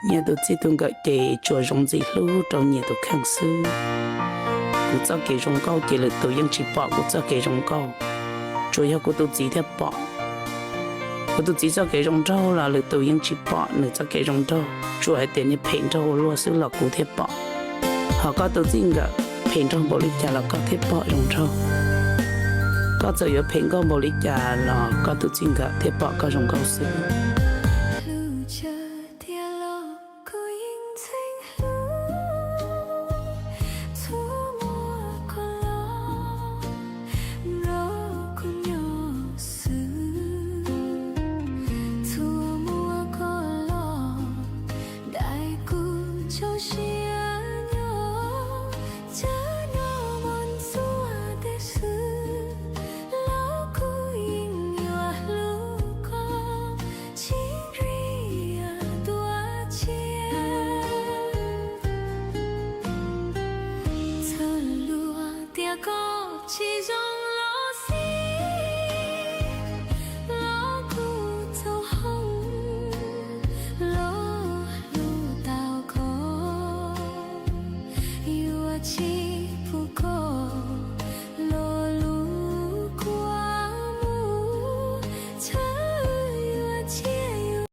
Nyias tus txij tus nkawm ces tsuas zoo ntxim hlub rau nyias tus kheej xwb. Kuv txoj kev zoo nkauj ces lwm tus yeej tsis pom kuv txoj kev zoo nkauj, tsuas yog kuv tus txiv thiaj pom. Kuv tus txiv txoj kev zoo nraug los lwm tus yeej tsis pom nws txoj kev zoo nraug, tsuas hais tias nws phem nraug ua luaj xwb los kuv thiaj pom. Ho koj tus txij nkawm phem nraug npaum li cas los koj thiaj pom zoo nraug. Koj txawm yuav phem nkauj npaum li cas los koj tus txij nkawm thiaj pom koj zoo nkauj xwb. Hlub tshaj tiag los kuv yeej ntxhee hlub, txhua muaj koj los nrog kuv nyob xwb. Txhua muaj koj los dai kuv tsaug siab nyob, cab nyob mus txhua teb xwb los kuv yeej yuav hlub koj tsis nqis dua tshiab. Txawm luag tias koj tsis zoo